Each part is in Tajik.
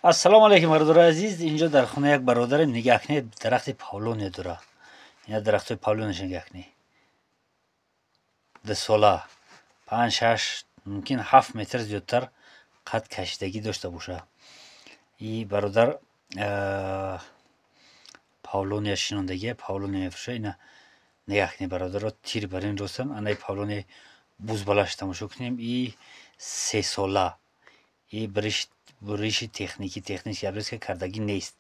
Ассалому алайкум, бародарои азиз. Инҷо дар хона як бародарем. Нигаҳ кунед, дарахти павлония дора. Ина дарахтҳои павлонияш, нигаҳ кунед. 2 сола, 5, 6, мумкин 7 метр зиёдтар қад кашидагӣ дошта боша. И бародар павлония шинондагия, павлония мефурӯша. Ина нигаҳ кунед, бародаро, тир бар ин ростан. Анаи павлонияи бузбалаш тамошо кунем. И 3 сола, и буриши техникӣ, технический обрезка кардагӣ нест.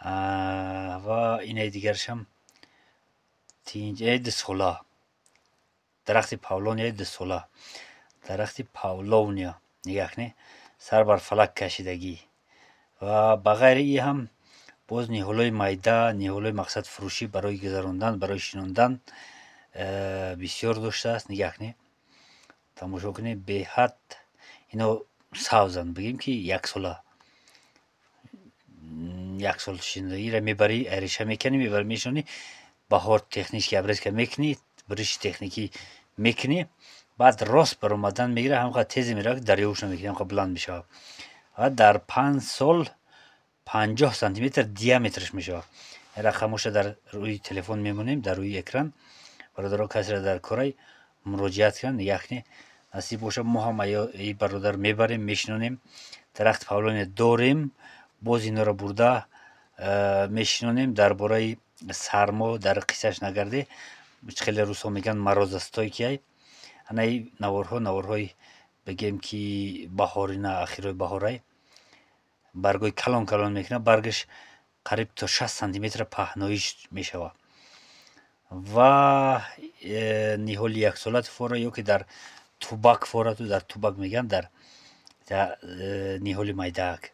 Ва инаи дигарашам 2 сола, дарахти павлонияи 2 сола, дарахти павловния, нигаҳ кунед, сар бар фалак кашидагӣ. Ва ба ғайри и ҳам боз ниҳолҳои майда, ниҳолҳои мақсад фурӯшӣ, барои гузарондан, барои шинондан бисёр доштааст. Нигаҳ кунед, тамошо кунед, беҳад ино сабзанд. Бигем, ки яксола, як сол шиноиро мебарӣ, реша мекунӣ, мебарӣ, мешинонӣ, баҳор технический обрезка мекунӣ, буриши техникӣ мекунӣ, баъд рост баромадан мегирад, ҳамқадр тезе меравад, ки дарёвушро мекунӣ, ҳамқадр баланд мешавад ва дар 5 сол 50 сантиметр диаметраш мешавад. Рақамоша дар рӯи телефон мемонем, дар рӯи экран. Бародаро, касеро дар корай, муроҷиат кунанд. Нигаҳ кунед, насиб бошад, мо ҳам и бародар мебарем, мешинонем. Дарахти павлония дорем, боз инора бурда мешинонем. Дар бораи сармо дар қиссаш нагарде, хеле рӯзҳо мегӯянд, морозостойкий. Анаи наворҳо, наворҳои бигем, ки баҳорина, ахирои баҳорай. Баргҳои калон калон мекунад, баргаш қариб то 60 сантиметр паҳноиш мешавад. Ва ниҳоли яксола фора ё ки дар тубак форату, дар тубак мегӯянд, дар ниҳоли майдаак,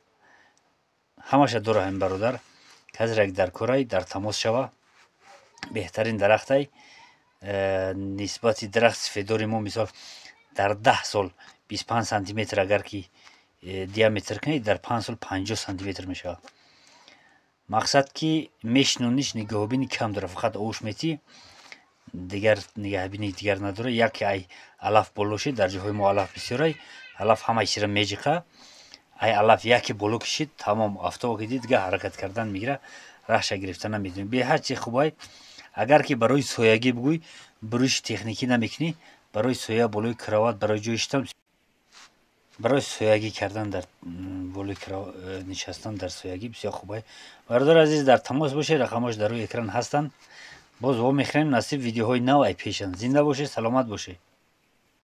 ҳамаша дора ҳамин бародар. Касре дар корай, дар тамос шава. Беҳтарин дарахтай. Нисбати дарахти сафеддори мо, мисол, дар 10 сол 25 сантиметр агар ки диаметр кунед, дар 5 сол 50 сантиметр мешавад. Мақсад ки мешинониш, нигаҳбини кам дорад, фақат овуш метӣ, дигар нигаҳбини дигар надорад. Яке ай алаф боло шид, дар ҷоҳои мо алаф бисёрай, алаф ҳамаи чизро меҷиқа. Ай алаф яке боло кишид, тамом, афтоба ки дид, дига ҳаракат кардан мегира, раҳша гирифта наметавонӣ. Беҳад чи хубай. Агар ки барои соягӣ бигӯй, буриши техникӣ намекунӣ, барои соя, болои кровать, барои ҷои шитам, барои соягӣ кардан, дар болои нишастан дар соягӣ бисёр хубай. Бародари азиз, дар тамос бошед, рақамҳош дар рӯи экран ҳастанд. Боз вомехӯрем, насиб, видеоҳои нав ай пешанд. Зинда бошед, саломат бошед.